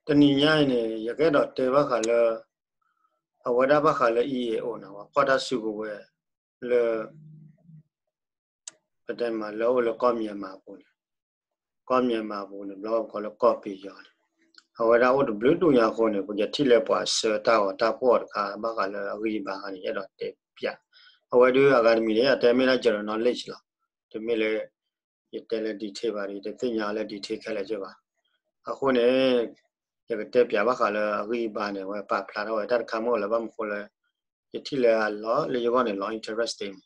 တနံၤညါအံၤန့ၣ် ယကအဲၣ်ဒိးတဲဘၣ်ဃးလၢ အဝဲဒၣ်ဘၣ်ဃးလၢ E A O န့ၣ် ပှၤဖီၣ်တၢ်စုကဝဲၤလၢ ပတဲမးလၢအိၣ်လၢကီၢ် Myanmar အပူၤန့ၣ်, ကီၢ် Myanmar အပူၤန့ၣ် ဘျီပကိးလၢကီၢ်ပယီၤန့ၣ်, အဝဲဒၣ်အိၣ်တဘျုးဒူၣ်ညါအဃိန့ၣ် ပကထံၣ်လၢပှၤဆှၢတၢ်ဂီၤတၢ်ဖီၣ်တခါ ဘၣ်ဃးလၢအဂံၢ်အဘါအခါန့ၣ် ယအဲၣ်ဒိးတဲပျး. အဝဲဒၣ်အဂၤတမံၤန့ၣ် ယတဲမ့ၢ်ဒၣ် general knowledge လီၤ. တမ့ၢ်လၢ ယတဲလၢ detail ဘၣ်ဒီး ယတသ့ၣ်ညါအီၤလၢ detail ခဲလၢာ်က့ဘၣ်. အဃိန့ၣ် ယကတဲပျးဘၣ်ဃးလၢအဂံၢ်အဘါန့ၣ် အဝဲပာ်ဖျါထီၣ်ဝဲတၢ်တခါမ့ၢ်လၢဘၣ်မနုၤဃိလၢ ယထံၣ်လၢအလီၢ်လၢယဂီၢ်န့ၣ် လီၤ interesting မး.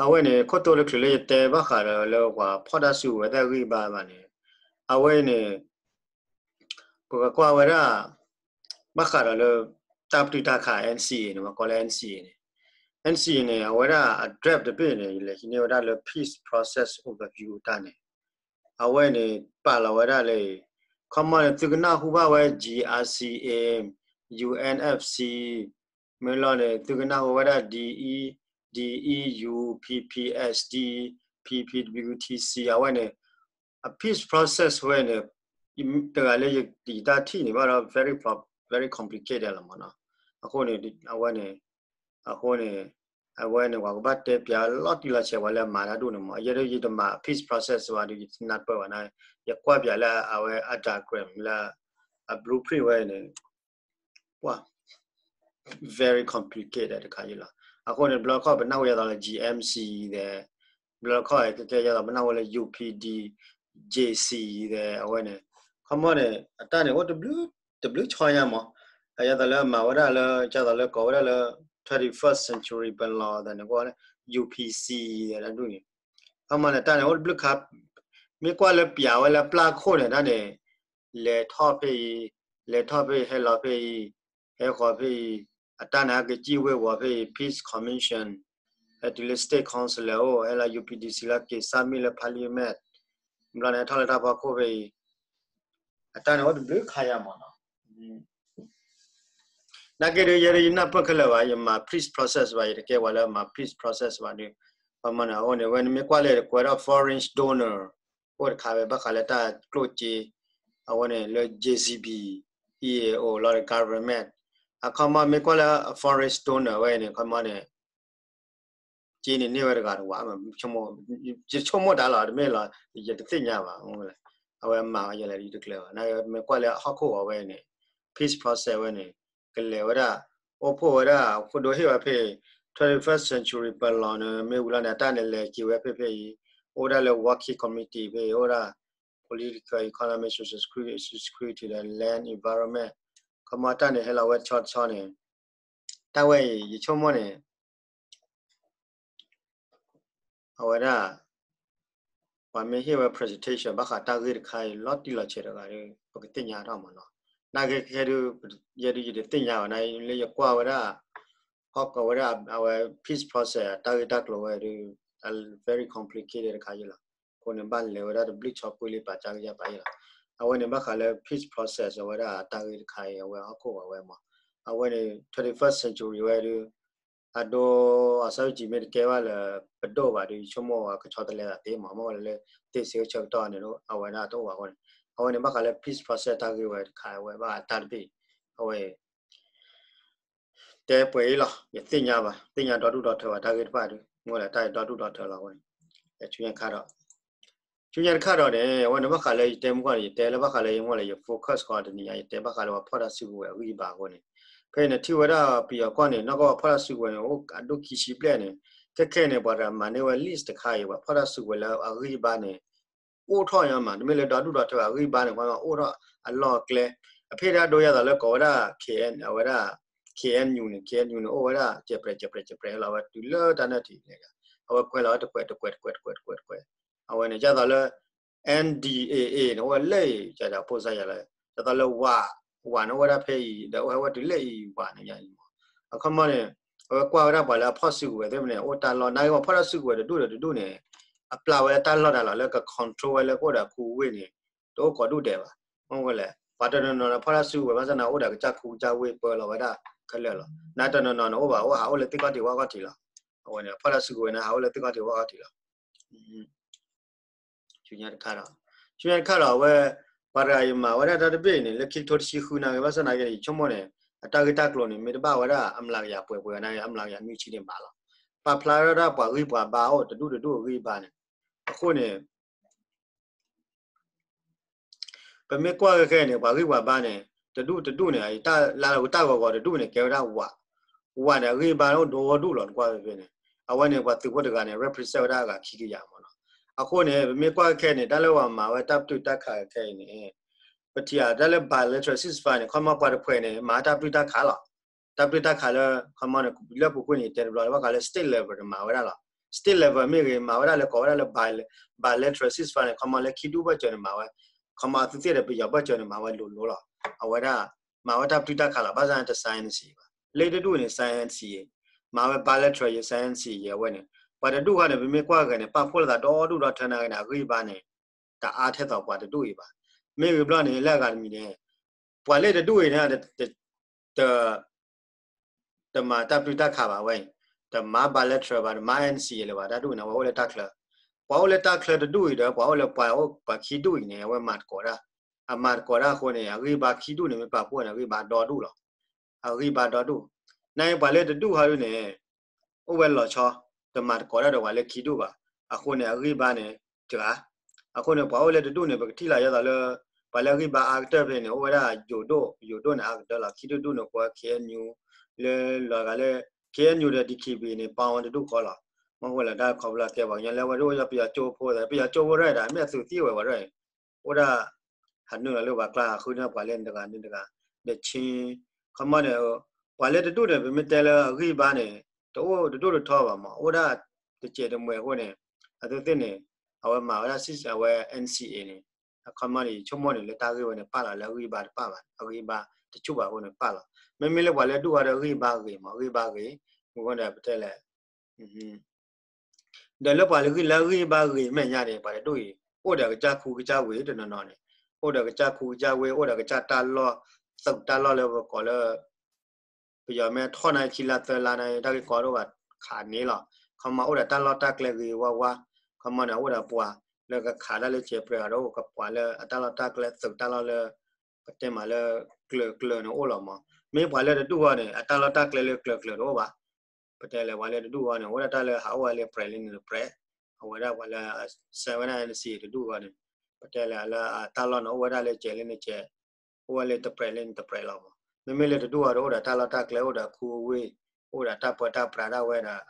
အဝဲန့ၣ် ခိၣ်တိလၢချုးလၢယတဲဘၣ်ဃးဒီးလၢပှၤဖီၣ်တၢ်စုကဝဲၤသ့ၣ်အဂံၢ်အဘါဘၣ်န့ၣ်, အဝဲန့ၣ် ပကကွၢ်ဝဲဒၣ် ဘၣ်ဃးဒီးလၢ တၢ်ပတုာ်တၢ်ခး N C A န့ၣ် ပကိးလၢ N C A န့ၣ်, N C A န့ၣ် အဝဲဒၣ်အ draft တဘ့ၣ်န့ၣ် ယလဲၤဟံးန့ၢ်ဝဲဒၣ်လၢ Peace Process Overview အတၢ်န့ၣ်, အဝဲန့ၣ် ပာ်လီၤဝဲဒၣ်လၢ ခီမီန့ၣ် သုကနၢ်ဟူဘၣ်ဝဲ G R C A, U N F C, မ့ၢ်လီၤန့ၣ် သုကနၢ်ဟူဝဲဒၣ် D E, D E U, P P S D, P P W T C အဝဲန့ၣ် အ peace process ဝဲန့ၣ် တဂၤလၢယတၢ်ထံၣ်န့ၣ်ဘၣ်ဒီး very, very complicated လီၤမးနီၤ. အဃိန့ၣ် အဝဲန့ၣ် အဃိန့ၣ် အဝဲန့ၣ် ပှၤကဘၣ်တဲပျးလီၤတံၢ်လီၤဆဲးပှၤလၢအမၤတၢ်ဒ်န့ၣ်မး. ယဲဒၣ်ယတမၤ peace process ဘၣ်ဒီး ယတနၢ်ပၢၢ်ဘၣ်န့ၣ် ယကွၢ်ပျးလၢအဝဲ အ diagram လၢ အ blueprint ဝဲန့ၣ် ပှၤ very complicated တခါယံၤလီၤ. အဃိန့ၣ် ဘျီခီၣ်ပနၢ်ဟူယဲသိးလၢ G M C ဒဲး, ဘျီခီၣ်ကဲကဲယဲသိးပနၢ်ဟူလၢ U P D J C ဒဲး အဝဲန့ၣ် ခီမီန့ၣ် အတၢ်န့ၣ်အိၣ်တဘျုး တဘျုးဆီညါမး. ယဲသိးလၢမၤဝဲဒၣ်လၢ ယဲသိးလၢကိးဝဲဒၣ်လၢ twenty-first century ပလီၤသးန့ၣ် ကိးဝဲလၢ U P C ဒဲး တၢ်ဒ်န့ၣ် ခီမီန့ၣ် တၢ်န့ၣ်အိၣ်တဘျုးခါ, မ့ၢ်ကွၢ်လၢပျးဝဲလၢပျၢ်ခိၣ်န့ၣ် တၢ်န့ၣ် လဲၤထီၣ်ဖဲအံၤ, လဲၤထီၣ်ဖဲအံၤ ဟဲလီၤဖဲအံၤ, ဟဲဃီၤဖဲအံၤ, အတၢ်န့ၣ် ဟဲက့ၤစံၣ်ဝ့ၤဝီၤဖဲအံၤ Peace Commission, ဟဲတုၤလၢ State Council အိၣ်, ဟဲလီၤ U P D C လီၤ က့ၤ submit လၢ Parliament, ဘျီန့ၣ် ဟဲထီၣ်လၢတၢ်ဖီခိၣ်ဖဲအံၤ, အတၢ်န့ၣ်အိၣ်တဘျုးခါယါမးနီၤ. နာ်က့ဒုး ယဲဒၣ်ယနၢ်ပၢၢ်ခဲလၢာ်ဘၣ်, ယမၤ peace process ဘၣ်, ယတကဲပှၤလၢမၤ peace process ဘၣ်ဒုး, ခီမီန့ၣ် အဃိန့ၣ် ဝဲန့ၣ်မ့ၢ်ကွၢ်လၢတကွဲးဒီး foreign donor အိၣ်တခါဝဲ ဘၣ်ဃးလၢတၢ်ကျိၣ်စ့, အဝဲန့ၣ်လၢ J C B, E A O လီၤဒီး government, အခီမီမ့ၢ်ကွၢ်လၢ foreign donor ဝဲန့ၣ် ခီမီန့ၣ် က့န့ၣ်န့ၢ်ဝဲတဂၤတဝး, ယဆိကမိၣ်တၢ်လီၤ, တမ့ၢ်လီၤ, ယတသ့ၣ်ညါဘၣ်, အဝဲမၤဝဲယဲလဲၣ် ယတကျၢၤဘၣ်, နမ့ၢ်ကွၢ်လၢဟီၣ်ခိၣ်ဝဲန့ၣ် peace process ဝဲန့ၣ် ကလဲၤဝဲဒၣ်, အိၣ်ဖှိၣ်ဝဲဒၣ်, ဖိဒိၣ်ဟ့ၣ်ဝဲဖဲ twenty-first century ပလီၤန့ၣ် မ့ၢ်ဝံၤလီၤန့ၣ် အတၢ်န့ၣ်လဲၤက့ၤဝဲဖဲဖဲအံၤ, အိၣ်ဒၣ်လၢ working committee ဖဲအံၤ, အိၣ်ဒၣ် political, economic, social security, social security ဒီး land, environment, ခီမီတၢ်န့ၣ်ဟဲလီၤဝဲတဆီတဆီန့ၣ်, တၢ်ဝဲအံၤ ယဆိကမိၣ်န့ၣ် အဝဲဒၣ် ပှၤမ့ၢ်ဟ့ၣ်ဝဲ presentation ဘၣ်ဃးတၢ်ဂ့ၢ်တခါအံၤ လီၤတံၢ်လီၤဆဲးတဂၤဒီး ပကသ့ၣ်ညါထီၣ်မးနီၤ. နာ်က့ခဲဒုး ယဲဒုးယတသ့ၣ်ညါဘၣ်, နာ်လၢယကွၢ်ဝဲဒၣ် ဟီၣ်ကဝဲဒၣ် အဝဲ peace process တၢ်ဂ့ၢ်တၢ်ကျိၤဝဲဒုး very complicated တခါယံၤလီၤ. အဃိန့ၣ် ဘၣ်လဲၤဝဲဒၣ်တဘျုးဆီကွ့လံ ပာ်ကါကယါပာ်ယံၤလီၤ. အဝဲန့ၣ်ဘၣ်ဃးလၢ peace process အဝဲဒၣ်တၢ်ဂ့ၢ်တခါအံၤ အဝဲဟီၣ်ခိၣ်ဝဲဝဲမး. အဝဲန့ၣ် twenty-first century ဝဲဒုး အဒိ အစၢ်ဝံကံမ့ၢ်တကဲဘၣ်လၢ ပဒိၣ်ဘၣ်ဒီး ယဆိကမိၣ်ဝဲကဆီတလဲသးသ့မး, မ့ၢ်ဝဲလၢ သ့စ့အိၣ်ဆၢကတီၢ်န့ၣ် အဝဲဒၣ်တအိၣ်ဘၣ်အဃိန့ၣ်, အဝဲန့ၣ်ဘၣ်ဃးလၢ peace process တၢ်ဂ့ၢ်ဝဲတခါအံၤ အဝဲဘၣ်အတၢ်တဘ့ၣ်, အဝဲ တဲပှဲၤအံၤလီၤ, ယသ့ၣ်ညါဘၣ်, သ့ၣ်ညါဒီဒူၣ်ဒီထၢဘၣ်တၢ်ဂ့ၢ်တဖၣ်ဒီး မ့ၢ်ဝဲလၢတၢ်အံၤဒီဒူၣ်ဒီထၢလီၤအဃိန့ၣ်, ဆူညါတခါဒီး ဆူညါတခါဒီးန့ၣ် အဝဲန့ၣ်ဘၣ်ဃးလၢယတဲမုၢ်ဂီၢ်န့ၣ် ယတဲလၢဘၣ်ဃးလၢယမ့ၢ်လၢယ focus ဃီတနံၤညါ ယတဲဘၣ်ဃးလၢပှၤဖီၣ်တၢ်စုကဝဲၤအဂံၢ်အဘါအဃိန့ၣ်, ဖဲအံၤန့ၣ်ထံၣ်ဝဲဒၣ်ပယီၤကီၢ်န့ၣ် နီၢ်ကီၢ်ပှၤဖီၣ်တၢ်စုကဝဲၤန့ၣ် အိၣ်အဒိၣ်ခံဆံဘျဲၣ်န့ၣ်, ခဲခဲန့ၣ် ပှၤတမၤန့ၢ်ဝဲ list တခါအံၤ ပှၤဖီၣ်တၢ်စုကဝဲၤလၢအဂံၢ်အဘါန့ၣ် အိၣ်ထီၣ်ညါမး, တမ့ၢ်လၢဒီဒူၣ်ဒီထၢအဂံၢ်အဘါန့ၣ် ပှၤမၤအိၣ်ထီၣ်အလီၢ်အကျဲ, အဖဲဒၣ်ဒိယဲသိးလၢကိးဝဲဒၣ် K N, အဝဲဒၣ် K N U န့ၣ် K N U န့ၣ် အိၣ်ဝဲဒၣ် ကဲးပြဲး ကဲးပြဲး ကဲးပြဲး ဟဲလီၤဝဲတုၤလၢတၢ်နၢၣ်ထံးလဲၣ်, အဝဲကွဲးလီၤဝဲတကွဲး တကွဲး တကွဲး တကွဲး တကွဲး တကွဲး, အဝဲန့ၣ် ယဲသိးလၢ N D A A န့ၣ် အိၣ်ဝဲလၢအံၤ ကဲးဒ်ဖိစါယၤလၢ ယဲသိးလၢဝး, ဝးန့ၣ်အိၣ်ဝဲဒၣ်ဖဲအံၤ ဒီးအိၣ်ဟဲဝဲတုၤလၢအံၤဝးန့ၣ်ညါအံၤမး, အခီမီန့ၣ် အဝဲကွၢ်ဝဲဒၣ်ပှၤလၢအဖီၣ်စုကဝဲၤသ့ၣ်မန့ၣ် အိၣ်တၢ်လီၢ် နာ်က့ပှၤဖီၣ်တၢ်စုကဝဲၤတဒူၣ်ဒီးတဒူၣ်န့ၣ် အပျၢ်ဝဲတၢ်လီၢ်တၢ်လီၢ်လၢက control ဝဲလၢကအိၣ်ဒီးခူဝ့ၢ်န့ၣ် တအိၣ်ကိးဒူၣ်ဒဲးဘၣ်, မ့ၢ်ဝဲလဲၣ် ပှၤတနီၤနီၤန့ၣ် ဖီၣ်တၢ်စုကဝဲၤဘၣ်ဆၣ်န့ၣ် အိၣ်ဒီးကစၢ်ခူကစၢ်ဝ့ၢ်ပၢလီၤဝဲဒၣ်ခဲလၢာ်လီၤ, နာ်တနီၤနီၤန့ၣ် အိၣ်ဘၣ်အိၣ်ဟးအိၣ်လၢသ့ၣ်ခီၣ်ထံးဝၣ်ခီၣ်ထံးလီၤ, အဝဲန့ၣ် ဖီၣ်တၢ်စုကဝဲၤန့ၣ် ဟးအိၣ်လၢသ့ၣ်ခီၣ်ထံးဝၣ်ခီၣ်ထံးလီၤ ဆူညါတခါဒီး, ဆူညါတခါဒီး အဝဲ ပှၤတဂၤအံၤမၤဝဲဒၣ်တၢ်တဘ့ၣ်အံၤန့ၣ် လၢခံကထိတဆံဃုနာ်က့ ဘၣ်ဆၣ်နာ်က့န့ၣ် ယဆိကမိၣ်န့ၣ် အတၢ်ဂ့ၢ်တၢ်ကျိၤန့ၣ် မ့ၢ်တဘၣ်ဝဲဒၣ်အမျးကယၤပှဲၤပှဲၤနာ်က့ အမျးကယၤနွံဆံန့ၣ်မးလီၤ. ပာ်ဖျါဝဲဒၣ်ပှၤဂံၢ်ပှၤဘါအိၣ်တဒူၣ်တဒူၣ်အဂံၢ်အဘါန့ၣ် အဃိန့ၣ် ပမ့ၢ်ကွၢ်ခဲခဲအံၤန့ၣ် ပှၤဂံၢ်ပှၤဘါန့ၣ် တဒူၣ်တဒူၣ်န့ၣ် လၢတၢ်ဂီၤဂီၤတဒူၣ်န့ၣ် ကဲဝဲဒၣ်ဝး, ဝးန့ၣ် အဂံၢ်အဘါန့ၣ်အိၣ်ဒိၣ်ဒူၣ်လီၤ နကွၢ်ဖဲဖဲန့ၣ်. အဝဲန့ၣ် ပှၤသုးဖိတဂၤန့ၣ် represent ဝဲဒၣ်အဂၤခံကယၤမးနီၤ. အဃိန့ၣ် ပမ့ၢ်ကွၢ်ခဲခဲအံၤန့ၣ် တၢ်လၢပှၤမၤဝဲတၢ်ပတုာ်တၢ်ခးခဲခဲအံၤန့ၣ် ပထံၣ်အတၢ်လၢ bilateral ceasefire န့ၣ် ခီမီပှၤတဖှဲးန့ၣ် မၤတၢ်ပတုာ်တၢ်ခးလီၤ. တၢ်ပတုာ်တၢ်ခးလၢ ခီမီန့ၣ် လၢပူၤကွံာ်န့ၣ် တဲတဘျီလၢဘၣ်ဃးလၢ state level န့ၣ်မၤဝဲဒၣ်လီၤ. state level မ့ၢ်ဂ့ၤ မၤဝဲဒၣ်လၢကိးဝဲဒၣ်လၢ bi- bilateral ceasefire န့ၣ် ခီမီလၢခံဒူၣ်ဘၢၣ်စၢၤန့ၣ်မၤဝဲ, ခီမီအသုးသ့ၣ်ဒီးပယီၤဘၢၣ်စၢၤန့ၣ် မၤဝဲလိၤလိၤလီၤ. အဝဲဒၣ် မၤဝဲတၢ်ပတုာ်တၢ်ခးလီၤ ဘၣ်ဆၣ်န့ၣ် တ sign NCA ဘၣ်. လၢတဒူၣ်န့ၣ် sign NCA, မၤဝဲ bilateral ယဲ sign NCA ယဲအဝဲန့ၣ် ပှၤတဒူၣ်ဃီန့ၣ် ပမ့ၢ်ကွၢ်ဂ့ၤန့ၣ် ပာ်ဖှိၣ်လိာ်သးဒီဒူၣ်ဒီထၢနာ်ဂ့ၤန့ၣ် အဂံၢ်အဘါန့ၣ် တအါထဲသိးပှၤတဒူၣ်အံၤဘၣ်. မ့ၢ်ဂ့ၤဘျီန့ၣ် လၢအဂၤတမံၤန့ၣ် ပှၤလၢတဒူၣ်အံၤန့ၣ် တ တမၤတၢ်ပတုာ်တၢ်ခးဘၣ်ဝဲအံၤ, တမၤ bilateral ဘၣ်, တမၤ NCA လၢၤဘၣ်, တၢ်ဒူၣ်န့ၣ် အဝဲအိၣ်လၢတၢ်ချၢ, ပှၤအိၣ်လၢတၢ်ချၢတဒူၣ်အံၤဒီး ပှၤအိၣ်လၢပှၤအိၣ်ပှၤခံဒူၣ်အံၤန့ၣ် အဝဲမၤသကိးတၢ်, အမၤသကိးတၢ်အဃိန့ၣ် အဂံၢ်ဘါခံဒူၣ်န့ၣ် မ့ၢ်ပာ်ဖှိၣ်န့ၣ် အဂံၢ်ဘါဒီဒူၣ်လီၤ. အဂံၢ်ဘါဒီဒူၣ်, နာ်က့ပှၤလၢတဒူၣ်ဟီဒုန့ၣ် အိၣ်ဝဲလီၤဆီ, တမၤသကိးတၢ်ဒီးပှၤလၢခံဒူၣ်ဘၣ်, အဃိန့ၣ် အဂံၢ်ဘါန့ၣ် တဂၤ, အဃိန့ၣ် ပှၤအိၣ်လၢတဒူၣ်န့ၣ် ပကထံၣ်လီၤယဲသိးလၢ ပှၤလၢအဂံၢ်ဘါအါကတၢၢ်ဖဲန့ၣ် အိၣ်ဝဲဒၣ်ယိၤဒိၣ်, ယိၤဒိၣ်န့ၣ် အါကတၢၢ်လီၤ, ခံဒူၣ်ဒူၣ်န့ၣ် ကွဲ KNU လၢလီၤဂာ်လၢ KNU ဒီး DKBA န့ၣ် ပာ်ဝဲတဒူၣ်ဃီလီၤ, မ့ၢ်ဃိလၢတၢ်ခီဖျိကဲပှၤကညီလၢဝဲဒၣ်အိၣ်ယီၤပယီၤကၠိဖိဒီး ပယီၤကၠိဖိရဲၣ်ဒၣ် မ့ၢ်အသုးသံဝဲဝဲရဲၣ် အိၣ်ဒၣ် ဟးနုာ်လီၤလၢပှၤကျါ ဟးဃုန့ၢ်ပှၤလၢနတဂၤန့ၣ်တဂၤ, ဒီးဆံ, ခီမီန့ၣ် ပှၤလၢတဒူၣ်န့ၣ် ပမ့ၢ်တဲလၢအဂံၢ်ဘါန့ၣ် တအိၣ်တဒိၣ်တထီဘၣ်မး, အိၣ်ဒၣ်တစဲးတမှဲၤအဃိန့ၣ် အသုးသ့ၣ်န့ၣ် အဝဲမၤဝဲဒၣ် အဝဲ NCA န့ၣ် အခီမီန့ၣ် ယဆိကမိၣ်န့ၣ် လၢတၢ်ဂ့ၢ်ဝဲန့ၣ် ပာ်လီၤလၢအဂံၢ်ဘါတပာ်ဘၣ်, အဂံၢ်ဘါတဆူၣ်ဘၣ်အဃိန့ၣ် ပာ်လီၤ, မ့မ့ၢ်လၢပှၤလၢဒူၣ်အီၤဒီးအဂံၢ်ဘါဂ့ၤမး, အဂံၢ်ဘါဂ့ၤ, မ့ၢ်ဃိဒီးပတဲလဲၣ် ဒီးလၢပှၤလၢဂံၢ်လၢအဂံၢ်ဘါဂ့ၤမဲာ်ညါန့ၣ် ပှၤတဒူၣ်အံၤ အိၣ်ဒီးကစၢ်ခူကစၢ်ဝ့ၢ်တနီၤနီၤန့ၣ်, အိၣ်ဒီးကစၢ်ခူကစၢ်ဝ့ၢ်, အိၣ်ဒီးကစၢ်တၢ်လီၢ်, သုးတၢ်လီၢ်လၢပကိးလၢ ပယီၤမ့ၢ်ထီၣ်န့ၣ် ခံလါသၢလါန့ၣ် တၢ်ဂ့ၢ်ကီတအိၣ်ဘၣ်ခးန့ၣ်လီၤ, ခီမီအိၣ်ဒီးတၢ်လီၢ်တၢ်ကျဲဂ့ၤဝါဝါ, ခီမီန့ၣ် အိၣ်ဒီးပှၤလၢကခးတၢ်လၢစဲးပြဲးအီၤဒီး ကပှၤလၢအတၢ်လီၢ်တၢ်ကျဲသုးတၢ်လီၢ်လၢ ပတဲမးလၢကျၢၤကျၢၤန့ၣ်အိၣ်လီၤမး, မ့ၢ်ပှၤလၢတဒူၣ်အီၤန့ၣ် အတၢ်လီၢ်တၢ်ကျဲလၢကျၢၤကျၢၤတအိၣ်ဘၣ်, ပတဲလဲၣ် ပှၤလၢတဒူၣ်အီၤန့ၣ် အိၣ်ဝဲဒၣ်တၢ်လၢဟးအိၣ်ဝဲလၢပြဲးလၢန့ၣ်တပြဲး, အဝဲဒၣ်ပှၤလၢအစဲးဝဲဒၣ် NCA တဒူၣ်အီၤန့ၣ်, ပတဲလဲၣ်လၢအတၢ်လီၢ်န့ၣ် အိၣ်ဝဲဒၣ်လၢစဲးလၢန့ၣ်စဲး, အိၣ်ဝဲလၢတပြဲးလၢန့ၣ်တပြဲးလီၤမး, မ့မ့ၢ်လၢတဒူၣ်အီၤတအိၣ်ဒီးတၢ်လီၢ်တၢ်ကျဲအိၣ်ဒီးခူဝ့ၢ်, အိၣ်ဒီးတၢ်ပၢတၢ်ပြးဒၣ်ဝဲဒီး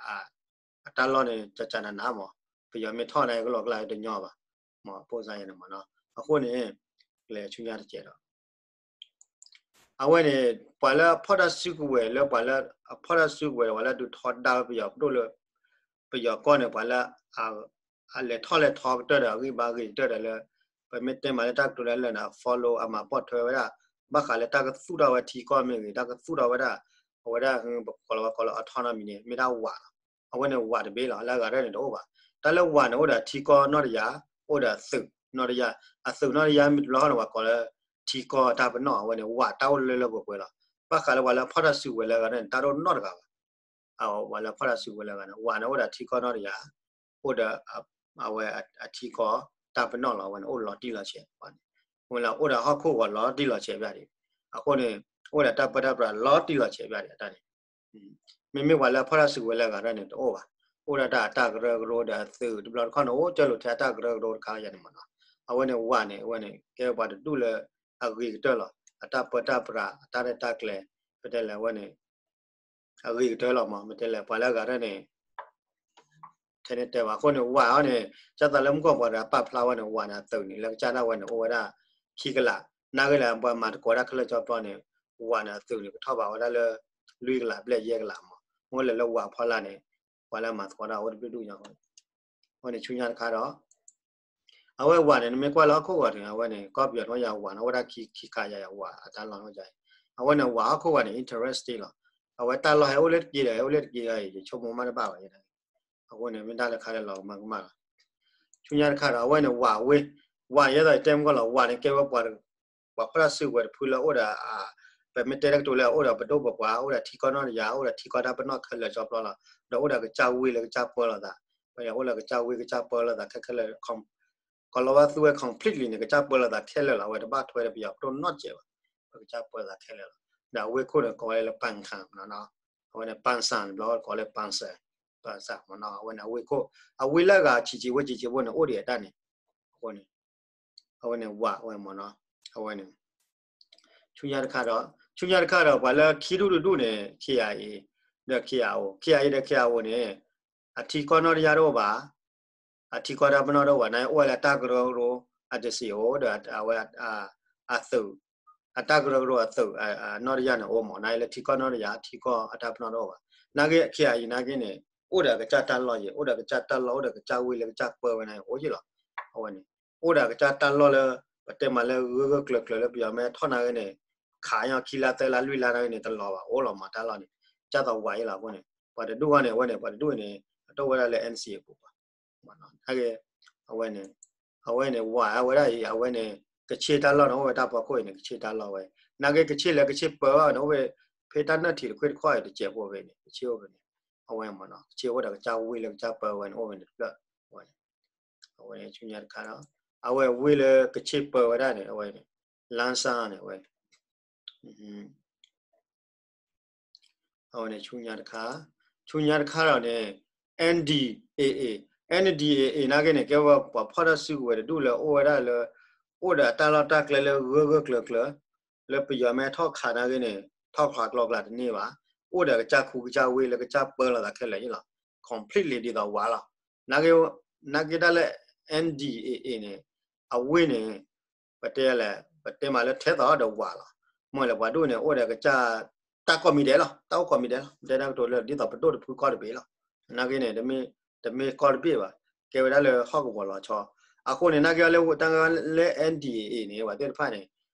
အတၢ်လီၢ်န့ၣ် ကကနနးမး, ပယီၤမ့ၢ်ထီၣ်န့ၣ် ကလီၤကျါတညီဘၣ်, မး ပိၢ်စါယဲန့ၣ်မးနီၤ, အဃိန့ၣ် လဲၤဆူညါတကဲးဒီး အဝဲန့ၣ် ပှၤလၢအဖီၣ်တၢ်စုကဝဲၤလၢပှၤလၢအဖီၣ်တၢ်စုကဝဲၤဒီး ပှၤလၢဒုးထီဒါဝဲပယီၤပဒိၣ်လၢ ပယီၤကီၢ်န့ၣ် ပှၤလၢ အလဲၤထီၣ်လဲၤထီကတၢၢ်ဒီး အဂံၢ်ဘါဂ့ၤကတၢၢ်ဒီးလၢ ပမ့ၢ်တဲမးလၢတၢ်ကတိၤလၢလၢာ်န့ၣ် အ follow အမၤပိာ်ထွဲဝဲဒၣ် ဘၣ်ဃးလၢတၢ်ကသူၣ်ထီၣ်ဝဲထံကီၢ်မ့ၢ်ဂ့ၤ တၢ်ကသူၣ်ထီၣ်ဝဲဒၣ် အဝဲဒၣ်ပကိးလီၤဝဲကိးလၢ autonomy န့ၣ် မ့ၢ်ဒၣ်ဝးလီၤ. အဝဲန့ၣ်ဝးတဘ့ၣ်လီၤ. လၢအဂၤတဖၣ်န့ၣ်တအိၣ်ဘၣ်. တၢ်လၢဝးန့ၣ် အိၣ်ဒီးထံကီၢ်နီၢ်တယၤ, အိၣ်ဒီးအသုးနီၢ်တယၤ, အသုးနီၢ်တယၤမ့ၢ်တဘျီဃီန့ၣ် ပှၤကိးလၢ ထံကီၢ်တၢ်ပနီၣ် အဝဲန့ၣ် ဝးတၢ်အိၣ်လၢလၢပှဲၤပှဲၤလီၤ. ဘၣ်ဃးလၢပှၤလၢအဖီၣ်တၢ်စုကဝဲၤလၢအဂၤတဖၣ်န့ၣ် တၢ်တအိၣ်နီတဂၤဘၣ်. ပှၤလၢအဖီၣ်တၢ်စုကဝဲၤလၢအဂၤန့ၣ် ဝးန့ၣ်အိၣ်ဒီးထံကီၢ်နီၢ်တယၤ, အိၣ်ဒီး အဝဲအထံကီၢ်တၢ်ပနီၣ်လီၤ. အဝဲန့ၣ်အိၣ်လီၤတံၢ်လီၤဆဲးန့ၣ်, အဝဲလၢအိၣ်ဒီးဟီၣ်ခိၣ်ဂီၤလီၤတံၢ်လီၤဆဲးဘၣ်ဒံး, အဃိန့ၣ် အိၣ်ဒီးတၢ်ပၢတၢ်ပြးလီၤတံၢ်လီၤဆဲးဘၣ်ဒံးအတၢ်န့ၣ် မ့မ့ၢ်ပှၤလၢအဖီၣ်တၢ်စုကဝဲၤလၢအဂၤတဖၣ်န့ၣ် တအိၣ်ဘၣ်. အိၣ်ဒီးတၢ်အတၢ်ကရၢကရိဒီးအသုးတဘျီတခီၣ်န့ၣ် အိၣ်ကၢလိာ်ထဲအတၢ်ကရၢကရိတခါယၤန့ၣ်မးနီၤ. အဝဲန့ၣ်ဝးန့ၣ် အဝဲန့ၣ် ကဲပှၤတဒူၣ်လၢအဂ့ၤကတၢၢ်လီၤ. အတၢ်ပၢတၢ်ပြး အတၢ်ရဲၣ်တၢ်ကျဲၤ ပတဲလဲၣ် အဝဲန့ၣ် အဂ့ၤကတၢၢ်လီၤမး. ပတဲလဲၣ် ပှၤလၢအဂၤတဖၣ်န့ၣ် ထဲန့ၣ်တဲဘၣ်. အဃိန့ၣ် ဝးအီၤန့ၣ် ကၢ်သးလၢမုၢ်ကီၢ်ပှၤတဂၤပာ်ဖျါဝဲန့ၣ် ဝးန့ၣ်အသုးန့ၣ် လၢကစၢ်ဒၣ်ဝဲန့ၣ် အိၣ်ဝဲဒၣ်ခံကလး, နာ်က့လၢပှၤမၤသကိးတၢ်ခဲလၢာ်ကၠီပျီန့ၣ် ဝးန့ၣ်အသုးန့ၣ် ကထီၣ်ဘးဝဲဒၣ်လၢ လွံၢ်ကလးဘျဲၣ်ယဲၢ်ကလးမး. မ့ၢ်လၢလၢဝးဖီလာ်န့ၣ် ပှၤလၢအမၤသကိးတၢ်အိၣ်တဘျုးဒူၣ်ညါအဃိန့ၣ် အဝဲန့ၣ်ဆူညါတခါဒီး အဝဲဝးန့ၣ် နမ့ၢ်ကွၢ်လၢဟီၣ်ခိၣ်ဂီၤန့ၣ် အဝဲန့ၣ် ကီၢ်ပယီၤနီၢ်ယၤဝးန့ၣ် အိၣ်ဝဲဒၣ်ခံ ခံခါယၤယၤဝး အတၢ်လီၢ်နီၢ်ယၤအံၤ, အဝဲန့ၣ်ဝးဟီၣ်ခိၣ်ဂီၤန့ၣ် interesting လီၤ. အဝဲတၢ်လီၢ်ဟဲအိၣ်လၢတက့ၢ်ဒီး ဟဲအိၣ်လၢတက့ၢ်ဒီးအံၤ ယဆိကမိၣ်မးတဘၣ်ဘၣ်ယဲန့ၣ်, အဃိန့ၣ် မ့ၢ်တၢ်လၢခါလၢလီၤကမၣ်ကမၣ်လီၤ. ဆူညါတခါဒီး အဝဲန့ၣ်ဝးဝ့ၢ်, ဝးယဲသိးယတဲမုၢ်ကီၢ်လီၤ. ဝးန့ၣ်ကဲဝဲပှၤ ပှၤဖီၣ်တၢ်စုကဝဲၤတဖုလၢအိၣ်ဒီး ပမ့ၢ်တဲတၢ်ကတိၤလၢအအိၣ်ဒီးပဒိၣ်ပပှၢ် အိၣ်ဒီးထံကီၢ်နီၢ်တယၤ အိၣ်ဒီးထံကီၢ်တၢ်ပနီၣ်ခဲလၢာ်ကၠီပျီလီၤ. ဒီးအိၣ်ဒီးကစၢ်ဝ့ၢ်လၢကစၢ်ပၢလီၤသး, ပအိၣ်လၢကစၢ်ဝ့ၢ်ကစၢ်ပၢလီၤသးခဲခဲလၢာ် ပယီၤလီၤဘၣ်သူဝဲ completely န့ၣ် ကစၢ်ပၢလီၤသးခဲလၢာ်လီၤ. အဝဲတဘၣ်ထွဲဒီးပယီၤပဒိၣ်နီတစဲးဘၣ်. ပကစၢ်ပၢလီၤသးခဲလၢာ်လီၤ. ဒီးအဝ့ၢ်ခိၣ်န့ၣ် ကိးဝဲလၢ ပၣ်ဆၣ် နီၤ. အဝဲန့ၣ် ပၣ်ဆၣ်န့ၣ် ဘျီကိးလၢ ပၣ်ဆၣ်, ပၣ်ဆၣ်မ့ၢ်နီၤ. အဝဲန့ၣ်အဝ့ၢ်ခိၣ်, အဝ့ၢ်လၢအဂၤဆံးဆံးဖိဆံးဆံးဖိန့ၣ် အိၣ်ဒံးအတၢ်န့ၣ်, အဃိန့ၣ် အဝဲန့ၣ်ဝးဝဲမ့ၢ်နီၤ. အဝဲန့ၣ် ဆူညါတခါဒီး, ဆူညါတခါဒီး ပှၤလၢခံဒူၣ်တဒူၣ်န့ၣ် KIA ဒီး KIO, KIA ဒီး KIO န့ၣ် အထံကီၢ်နီၣ်တယၢ်တအိၣ်ဘၣ်, အထံကီၢ်တၢ်ပနီၣ်တအိၣ်ဘၣ်, နာ်က့အိၣ်ဝဲလၢအတၢ်ကရၢကရိ အတစံးအိၣ်ဒီး အဝဲ အသုး, အတၢ်ကရၢကရိအသုး နီၣ်တယၢ်န့ၣ်အိၣ်မး, နာ်က့လၢထံကီၢ်နီၣ်တယၢ် အထံကီၢ်အတၢ်ပနီၣ်တအိၣ်ဘၣ်. နာ်က့ KIA နာ်က့န့ၣ် အိၣ်ဒီးအကစၢ်တၢ်လီၢ်ယဲၢ်, အိၣ်ဒီးအကစၢ်တၢ်လီၢ်, အိၣ်ဒီးအကစၢ်ဝ့ၢ်လၢကစၢ်ပၢဝဲန့ၣ်အိၣ်ယဲၢ်လီၤ. အဝဲန့ၣ် အိၣ်ဒီးအကစၢ်တၢ်လီၢ်လၢ ပတဲမးလၢဂၢၢ်ဂၢၢ်ကျၢၤကျၢၤလၢပယီၤမ့ၢ်ထီၣ်နာ်က့န့ၣ် ခးညီခံလါသၢလါလွံၢ်လါနာ်က့န့ၣ် တလီၤဘၣ်, အိၣ်လီၤမးတၢ်လီၢ်န့ၣ်, ကၢ်သိးဝးယဲၢ်လီၤ. အဃိန့ၣ် ပှၤတဒူၣ်အံၤန့ၣ် အဝဲန့ၣ် ပှၤတဒူၣ်အံၤန့ၣ် အတအိၣ်ဝဲဒၣ်လၢ NCA အပူၤဘၣ်. နာ်က့ အဝဲန့ၣ်, အဝဲန့ၣ် ဝးဝဲဒၣ်အံၤ အဝဲန့ၣ် ကဆ့ၣ်တၢ်လီၢ်န့ၣ် အိၣ်ဝဲတၢ်ဖီခိၣ်အံၤန့ၣ် ကဆ့ၣ်တၢ်လီၢ်ဝဲ, နာ်က့ကဆ့ၣ်လၢကဆ့ၣ်ပၢဝဲန့ၣ် အိၣ်ဝဲ ဖဲတၢ်နၢၣ်ထံးတခွ့ၣ်တခီၣ်အံၤ တစဲးဖိဖဲန့ၣ် ကဆ့ၣ်အိၣ်ဖဲန့ၣ်, အဝဲမ့ၢ်နီၤ ကဆ့ၣ်အိၣ်ဒီးကစၢ်ဝ့ၢ်လၢကစၢ်ပၢဝဲန့ၣ် အိၣ်ဝဲန့ၣ်တဖျၢၣ်, အဝဲန့ၣ် အဝဲဆူညါတခါဒီး အဝဲဝ့ၢ်လၢကဆ့ၣ်ပၢဝဲဒၣ်န့ၣ် အဝဲန့ၣ် လါစၢ်န့ၣ် အဝဲ အဝဲန့ၣ်ဆူညါတခါ, ဆူညါတခါဒီးန့ၣ် NDAA, NDAA နာ်က့န့ၣ် ကဲဝဲပှၤဖီၣ်တၢ်စုကဝဲၤတဒူၣ်လၢအိၣ်ဝဲဒၣ်လၢ အိၣ်ဒီးအတၢ်လီၢ်တၢ်ကျဲလၢဂၢၢ်ဂၢၢ်ကျၢၤကျၢၤ, လၢပယီၤမ့ၢ်ထီၣ်ခးနာ်က့န့ၣ် ထီၣ်ခးကျီကျးတန့ၢ်ဘၣ်, အိၣ်ဒီးအကစၢ်ခူကစၢ်ဝ့ၢ်လၢကစၢ်ပၢလီၤသးခဲလၢာ်လီၤ. completely ဒ်သိးဝးလီၤ. နာ်က့, နာ်က့တၢ်လၢ NDAA န့ၣ် အဝ့ၢ်န့ၣ် ပတဲလဲၣ်, ပတဲမးလၢထဲသိးဒီးဝးလီၤ. မ့ၢ်လဲၣ် ပှၤဒိၣ်န့ၣ် အိၣ်ဒီးကစၢ် တၢ်ကိးမံၤဒဲးလီၤ, တၢ်အိၣ်ကိးမံၤဒဲးလီၤ, တဲတၢ်ကတိၤလၢဒ်သိးပဒိၣ်တဖုကီၢ်တဘ့ၣ်လီၤ. နာ်က့န့ၣ် တမ့ၢ်ကီၢ်တဘ့ၣ်ဘၣ်, ကဲဝဲဒၣ်လၢဟီၣ်ကဝီၤလီၤဆီ. အဃိန့ၣ် နာ်က့လၢတၢ်လၢ NDAA န့ၣ် ပှၤသ့ၣ်တဖၣ်န့ၣ်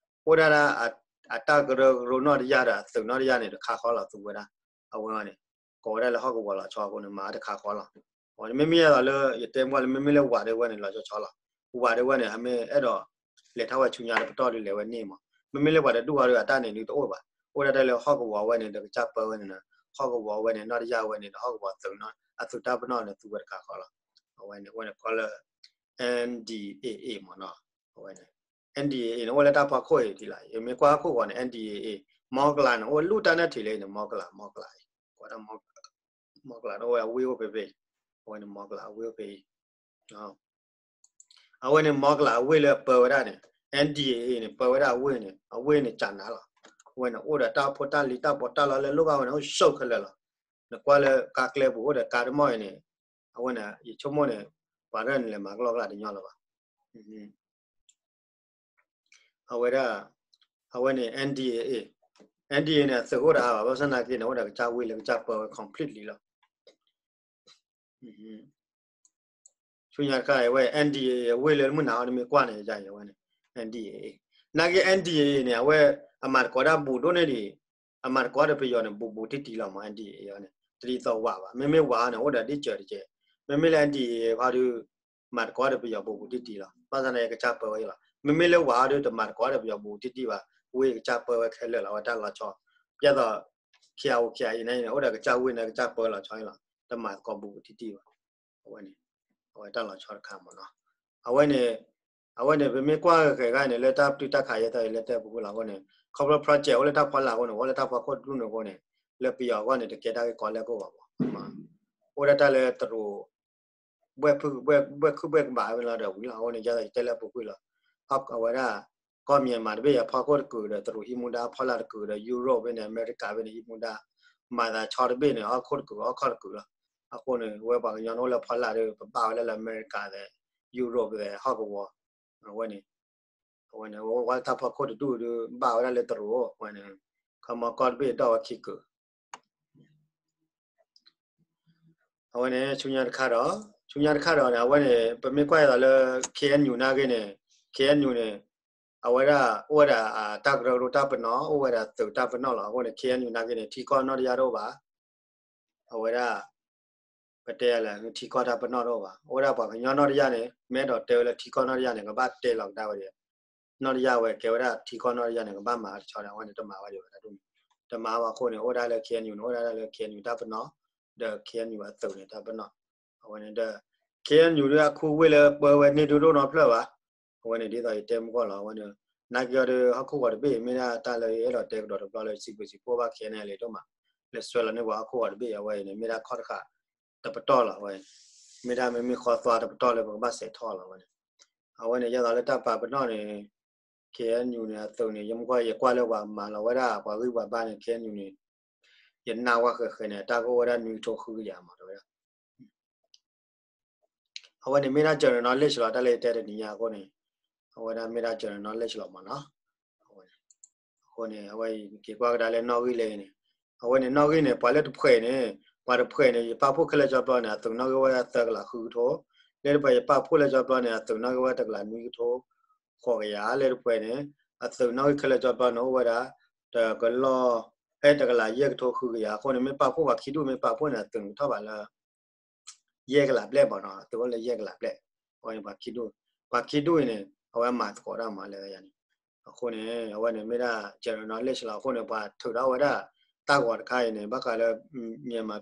အိၣ်ဒၣ်ဒၣ် အတၢ်ကရၢကရိနီၣ်တယၢ်ဒီးအသုးနီၣ်တယၢ်န့ၣ် တခါဃီလီၤသူဝဲဒၣ်, အဝဲန့ၣ် ကိးဝဲဒၣ်လၢဟီၣ်ကဝီၤလီၤဆီအဃိန့ၣ် မၤတခါဃီလီၤ. မ့မ့ၢ်ယဲသိးလၢ ယတဲမ့ၢ်လၢ မ့မ့ၢ်လၢဝးဒၣ်ဝဲန့ၣ် လီၤဆီဆီလီၤ. ဝးဒၣ်ဝဲန့ၣ် အမ့ၢ်အဲၣ်ဒိး လဲၤထီၣ်ဝဲဆူညါတပတီၢ်ဒုးလဲၤဝဲန့ၢ်မး. မ့မ့ၢ်လၢပှၤတဒူၣ်အီၤဒီးအတၢ်န့ၣ်ဒုးတအိၣ်ဘၣ်. အိၣ်ဒၣ်တၢ်လၢဟီၣ်ကဝီၤဝဲန့ၣ် ဒီးကစၢ်ပၢဝဲန့ၣ်, ဟီၣ်ကဝီၤဝဲန့ၣ် နီၣ်တယၢ်ဝဲန့ၣ် ဒီးဟီၣ်ကဝီၤသုး အသုးတၢ်ပနီၣ်န့ၣ် သူဝဲတခါဃီလီၤ. အဝဲန့ၣ် အဝဲန့ၣ်ကီလၢ NDAA မ့ၢ်နီၤ. အဝဲန့ၣ် NDAA န့ၣ် အိၣ်လၢတၢ်ဖီခိၣ်အံၤဒ်လဲၣ်, ယမ့ၢ်ကွၢ်ဟီၣ်ခိၣ်ဂီၤန့ၣ် NDAA မီကလးန့ၣ် အိၣ်လူၢ်တၢ်နၢၣ်ထံးလၢအံၤန့ၣ် မီကလး, မီကလးအံၤ, ကွၢ်တၢ်မီကလးန့ၣ် အိၣ်ဝဲအဝ့ၢ်အိၣ်ဖဲဖဲအံၤ, အဝဲန့ၣ်မီကလးအဝ့ၢ်အိၣ်ဖဲအံၤ. အဝဲန့ၣ်မီကလးအဝ့ၢ်လၢအပၢဝဲဒၣ်န့ၣ် NDAA န့ၣ် ပၢဝဲဒၣ်အဝ့ၢ်န့ၣ် အဝ့ၢ်န့ၣ်ကနၤလီၤ. အဝဲန့ၣ်အိၣ်ဒီးတၢ်ဖိတၢ်လံၤတၢ်ပီးတၢ်လီလၢလိၣ်ဘၣ်ဝဲန့ၣ် အိၣ်ဆိးခဲလၢာ်လီၤ. နကွၢ်လၢကါကျဲပူၤအိၣ်ဒီးကါတမီၢ်အံၤန့ၣ်, အဝဲန့ၣ် ယဆိကမိၣ်န့ၣ် ပှၤရဲၣ်န့ၣ်လဲၤမၤကလီကလးတညီလၢၤဘၣ်. အဝဲဒၣ်, အဝဲန့ၣ် NDAA, NDAA န့ၣ် အသုးအိၣ်ဒီးအါဘၣ်, ဘၣ်ဆၣ်သနာ်က့န့ၣ် အိၣ်ဒီးကစၢ်ဝ့ၢ်လၢကစၢ်ပၢဝဲ completely လီၤ. ဆူညါတခါအံၤ အဝဲ NDAA အဝ့ၢ်လၢမုၢ်နၤအီၤ နမ့ၢ်ကွၢ်န့ၣ် ယအံၤအဝဲန့ၣ် NDAA, နာ်က့ NDAA န့ၣ် အဝဲ အမၤသကိးတၢ်ဘူးဒိၣ်န့ၢ်ဒံး, အမၤသကိးဒီးပယီၤန့ၣ် ဘူးဘူးတံၢ်တံၢ်လီၤမး NDAA အံၤန့ၣ် တဒ်သိးဝးဘၣ်. မ့မ့ၢ်ဝးန့ၣ် အိၣ်ဒီးဒ်စၢၤတကဲး, မ့မ့ၢ်လၢ NDAA ခီဒုး မၤသကိးဒီးပယီၤဘူးဘူးတံၢ်တံၢ်လီၤ. ဘၣ်ဆၣ်သနာ်က့ ကစၢ်ပၢဝဲအံၤလီၤ. မ့မ့ၢ်လၢဝးအီၤဒုး တမၤသကိးဒီးပယီၤဘူးဘူးတံၢ်တံၢ်ဘၣ်, ဝ့ၢ်ကစၢ်ပၢဝဲခဲလၢာ်လီၤ, အဝဲတၢ်လီၤဆီ, ဒ်သိး KIO KIA န့ၣ် အိၣ်ဒီးကစၢ်ဝ့ၢ်န့ၣ် ကစၢ်ပၢလီၤဆီအံၤလီၤ, တမၤသကိးဘူးဘူးတံၢ်တံၢ်ဘၣ်. အဝဲန့ၣ် အဝဲတၢ်လီၤဆီတခါမ့ၢ်နီၤ. အဝဲန့ၣ်, အဝဲန့ၣ် ပမ့ၢ်ကွၢ်ဂ့ၤဂ့ၤန့ၣ် လၢတၢ်ပတုာ်တၢ်ခးယဲၢ်သီအံၤ လၢတဲပူၤကွံာ်လီၤအဃိန့ၣ် ခီဖျိ project အိၣ်လၢတၢ်ဖီလာ်အဃိန့ၣ် အိၣ်လၢတၢ်ဖီခိၣ်တဒူၣ်န့ၣ်အဃိန့ၣ် လၢပယီၤအဂီၢ်န့ၣ် တကဲတၢ်ဂ့ၢ်ကီလဲၢ်ကီၢ်ဘၣ်မး, အိၣ်ဒၣ်တၢ်လၢတရူး ဘှဲၣ်ခုဘှဲၣ်ကဘၣ်ဝဲလီၤဒီးဝံၤလီၤ. အဃိန့ၣ် ယဲသိးယတဲလၢပူၤကွံာ်လီၤ. အဝဲဒၣ် ကီၢ်မၠၣ်မးတဘ့ၣ်အံၤ အဖီခိၣ်တကုာ်ဒီးတရူးဟံးမူဒါ, ဖီလာ်တကုာ်ဒီး Europe ဖဲန့ၣ် အမဲရကၤဖဲန့ၣ် ဟံးမူဒါ, မၤသးဆီတဘ့ၣ်န့ၣ် ဟီၣ်ခိၣ်တကုာ်ဟီၣ်ခီၣ်တကုာ်လီၤ. အဃိန့ၣ် ဝဲပှၤကညီန့ၣ်အိၣ်လၢဖီလာ်ဒီး ပဘၣ်ဝဲဒၣ်လၢအမဲရကၤဒီး Europe ဒီးဟီၣ်ကဝီၤ, အဝဲန့ၣ် အဝဲန့ၣ် ဝဲတၢ်ဖီခိၣ်တဒူၣ်ဒီး ဘၣ်ဝဲဒၣ်လၢတရူး, အဝဲန့ၣ် ခီမီကီၢ်တဘ့ၣ်ဒီးဝဲခံကုာ် အဝဲန့ၣ် ဆူညါတခါဒီး, ဆူညါတခါဒီးန့ၣ် အဝဲန့ၣ် ပမ့ၢ်ကွၢ်ယဲသိးလၢ KNU နာ်က့န့ၣ်, KNU န့ၣ် အဝဲဒၣ် အိၣ်ဝဲဒၣ်အတၢ်ကရၢကရိတၢ်ပနီၣ်, အိၣ်ဝဲဒၣ်သုးတၢ်ပနီၣ်လီၤ. အဃိန့ၣ် KNU နာ်က့န့ၣ် ထံကီၢ်နီၣ်တယၢ်တအိၣ်ဘၣ်. အဝဲဒၣ် ပတဲလဲၣ် ထံကီၢ်တၢ်ပနီၣ်တအိၣ်ဘၣ်. အိၣ်ဝဲဒၣ်ပှၤကညီနီၣ်တယၢ်န့ၣ် မ့ၢ်အဲၣ်ဒိးတဲဝဲလၢထံကီၢ်နီၣ်တယၢ်န့ၣ် ကဘၣ်တဲလီၤကဒါဝဲဒၣ် နီၣ်တယၢ်ဝဲ ကဲဝဲဒၣ်ထံကီၢ်နီၣ်တယၢ်န့ၣ် ကဘၣ်မၤတဆီန့ၣ် အဝဲန့ၣ်တမၤဝဲဒံးဘၣ်တဒူၣ်န့ၣ်. တမၤဘၣ်အဃိန့ၣ် အိၣ်ဒၣ်လၢ KNU န့ၣ် အိၣ်ဒၣ်လၢ KNU တၢ်ပနီၣ်, ဒီး KNU အသုးန့ၣ်တၢ်ပနီၣ်. အဝဲန့ၣ်ဒီး KNU ဒ်အခိၣ်ဝ့ၢ်လၢပၢဝဲန့ၢ်ဒုးဒိၣ်နီတဖျၢၣ်ဘၣ်. အဝဲန့ၣ်ဒ်သိးယတဲမုၢ်ဂီၢ်လီၤ အဝဲန့ၣ် နာ်က့အီၤဒီးဟီၣ်ခိၣ်ဂီၤတဘ့ၣ် မ့ၢ်ဒၣ်တၢ်လၢယအဲၣ်ဒိးတဲကဒီးတဘျီလၢ စံးဘျုးစံးဖှိၣ်ဘၣ် ခဲန့ၣ် လံဒိၣ်မး လၢဆှၢလီၤန့ၢ်ပှၤဟီၣ်ခိၣ်ဂီၤတဘ့ၣ် အဝဲအံၤန့ၣ် မ့ၢ်ဒၣ်ခီၣ်တဃာ်တပတီၢ်လီၤ အဝဲ မ့ၢ်ဒၣ်မ့မ့ၢ်ဃီသွါတပတီၢ်လၢပကဘၣ်စဲးထီၣ်လီၤ အဝဲန့ၣ် အဝဲန့ၣ် ယဲသိးလၢတၢ်ပာ်ပနီၣ်န့ၣ် ခ့ၣ်အဲၣ်ယူၣ်န့ၣ် အသုးန့ၣ် ယမ့ၢ်ကွၢ် ယကွၢ်လၢပှၤမၤလီၤဝဲဒၣ် ပှၤဂံၢ်ပှၤဘါန့ၣ် ခ့ၣ်အဲၣ်ယူၣ်န့ၣ် ယနာ်ဝဲဃဲးဃဲးန့ၣ် တၢ်ကအိၣ်ဝဲဒၣ်နွံကထိဃုကယၤမး တဲဝဲဒၣ် အဝဲန့ၣ်မ့ၢ်ဒၣ် general knowledge လီၤ တၢ်လၢယတဲတနံၤညါအဃိန့ၣ် အဝဲဒၣ်မ့ၢ်ဒၣ် general knowledge လီၤမးနီၤ အဃိန့ၣ် အဝဲက့ၤကွၢ်ကဒါလၢနီၣ်ဂံၢ်လဲၣ်န့ၣ် အဝဲန့ၣ်နီၣ်ဂံၢ်န့ၣ် ပှၤလၢတဖှဲးန့ၣ် ပှၤတဖှဲးန့ၣ် ယပာ်ဖှိၣ်ခဲလၢာ်ကၠီပျီန့ၣ် အသုးနီၣ်ဂံၢ်ဝဲသၢကလးဃုကထိ လၢတဖှဲးယပာ်ဖှိၣ်လၢကၠီပျီန့ၣ် အသုးနီၣ်ဂံၢ်ဝဲတကလးနွံကထိ ဃိးကယၤ လၢတဖှဲးန့ၣ် အသုးနီၣ်ဂံၢ်ခဲလၢာ်ကၠီပျီန့ၣ်အိၣ်ဝဲဒၣ် တကလီၢ် ဖဲတကလးယဲၢ်ကထိဃုကယၤ အဃိန့ၣ် မ့ၢ်ပာ်ဖှိၣ်ပှၤခံဒူၣ် မ့ၢ်ပာ်ဖှိၣ်န့ၣ် အသုးန့ၣ်ကထီၣ်ဘးလၢ ယဲၢ်ကလးဘျဲၣ်မးနီၤ အသုးအိၣ်လၢယဲၢ်ကလးဘျဲၣ် အဝဲန့ၣ်ပှၤခံဒူၣ် ပှၤခံဒူၣ်အံၤန့ၣ် အဝဲမၤသကိးတၢ်မးလၢယၤန့ၣ် အဃိန့ၣ် အဝဲန့ၣ်မ့ၢ်ဒၣ် general knowledge လီၤ အဃိန့ၣ် ပှၤထုးထီၣ်ဝဲဒၣ် တၢ်ဂီၤတခါအံၤန့ၣ် ဘၣ်ဃးလၢ Myanmar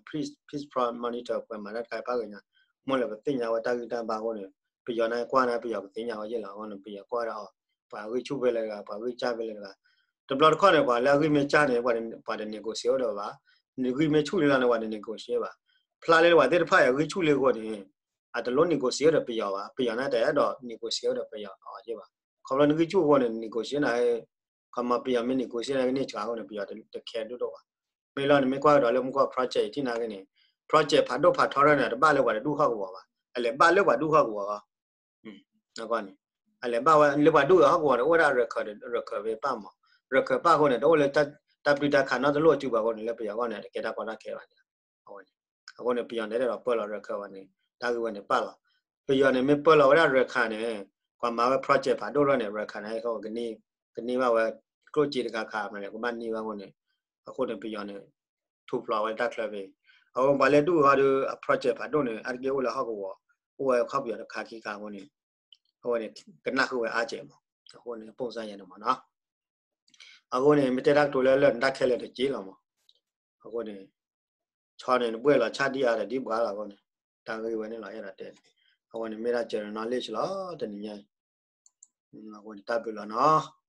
Peace Prize Monitor ပှၤမၤတၢ်တခါအံၤဖးဂ့ၤညါ မ့ၢ်လၢပသ့ၣ်ညါဝဲတၢ်ဂံၢ်တၢ်ဘါအဃိန့ၣ် ပယီၤန့ၣ်ကွၢ်န့ၣ် ပယီၤကသ့ၣ်ညါဝဲယဲၢ်လီၤ အဃိန့ၣ် ပယီၤကွၢ်ဒၣ်အီၤ ပှၤဂံၢ်ဆူၣ်ဖဲလဲၣ်တဂၤ ပှၤဂံၢ်စၢ်ဖဲလဲၣ်တဂၤ တဘျီတခီၣ်န့ၣ် ပှၤလၢအဂံၢ်မ့ၢ်စၢ်န့ၣ် ပှၤတ negotiate ဒီးဘၣ် ဂံၢ်မ့ၢ်ဆူၣ်န့ၣ်လီၤန့ၣ် ပှၤတ negotiate ဘၣ် ဖျါလၢပှၤသ့ၣ်တဖၣ်အံၤအဂံၢ်ဆူၣ်လံအဃိန့ၣ် အတလိၣ် negotiate ဒီးပယီၤဘၣ် ပယီၤန့ၣ်တအဲၣ်ဒိး negotiate ဒီးပယီၤအီၤယဲၢ်ဘၣ် ခီဖျိနဂံၢ်ဆူၣ်အဃိန့ၣ် negotiate န့ၣ် ခီမီပယီၤမ့ၢ် negotiate န့ၣ် ကန့ၢ်စှၤအဃိန့ၣ် ပယီၤတ care ဒိၣ်ဒိၣ်ဘၣ် မ့ၢ်လီၤန့ၣ် မ့ၢ်ကွၢ်ကဒီးလၢမုၢ်ကီၢ် project အံၤထံၣ်နာ်က့န့ၣ် project ဖးဒိၣ်ဖးထီထီၣ်န့ၣ် တဘၣ်လၢပှၤတဒူၣ်ဟီၣ်ကဝီၤဘၣ် အလဲၤဘၣ်လၢပှၤဒူၣ်ဟီၣ်ကဝီၤလီၤ အလဲၤဘၣ်ဝဲလၢပှၤဒူၣ်အဟီၣ်ကဝီၤန့ၣ် အိၣ်ဝဲဒၣ်ရခၢၣ် ရခၢၣ်ဖဲပၢ်မး ရခၢၣ်ပၢ်အဃိန့ၣ် တအိၣ်လၢ တၢ်ပျံၤတၢ်ခးနီတလိၣ်အစုဘၣ်အဃိန့ၣ် လၢပယီၤအဂီၢ်န့ၣ် တကဲတၢ်ကီတၢ်ခဲဘၣ်န့ၣ် အဝဲန့ၣ် အဃိန့ၣ် ပယီၤန့ၣ်တအဲၣ်ဒိးပၢလီၤရခၢၣ်ဘၣ်န့ၣ် တၢ်ဂ့ၢ်ဝဲန့ၣ်ပၢ်လီၤ ပယီၤန့ၣ်မ့ၢ်ပၢလီၤဝဲဒၣ်ရခၢၣ်န့ၣ် ပှၤမၤဝဲ project ဖးဒိၣ်ထီၣ်န့ၣ် ရခၢၣ်န့ၣ် ကန့ၢ်ဘၣ်ဝဲ ကျိၣ်စ့တခါခါမးန့ၣ် ကဘၣ်န့ၢ်ဘၣ်အဃိန့ၣ် အဃိန့ၣ် ပယီၤန့ၣ် ထူၣ်ဖျိးဝဲတၢ်ချၢဖဲ အဃိပှၤလၢဒူၣ်အီၤဒီး အ project ဖးဒိၣ်န့ၣ် အါတက့ၢ်အိၣ်လၢဟီၣ်ကဝီၤ အိၣ်ဝဲခီၣ်ပယီၤတခါခံခါအဃိန့ၣ် အဝဲန့ၣ် ကနၣ်ဃုာ်ဝဲအါကဲးမး အဃိန့ၣ် ပုံစံယဲန့ၣ်မးနီၤ အဃိန့ၣ် မ့ၢ်တဲတၢ်ကတိၤလၢလၢာ်န့ၣ် တၢ်ခဲလၢာ်တက့ၢ်လီၤမး အဃိန့ၣ် ဆီန့ၣ် နဘှဲၣ်လီၤဆၣ်ဒံၣ်အါဒီးဒံၣ်ဘှါလီၤအဃိန့ၣ် တၢ်ဂ့ၢ်ဝဲန့ၣ်လီၤ အဲၣ်ဒိးတဲန့ၣ် အဝဲန့ၣ်မ့ၢ်ဒၣ် general knowledge လီၤ တနံၤညါအံၤ အဃိန့ၣ် တၢ်ဘျုးလီၤနီၤ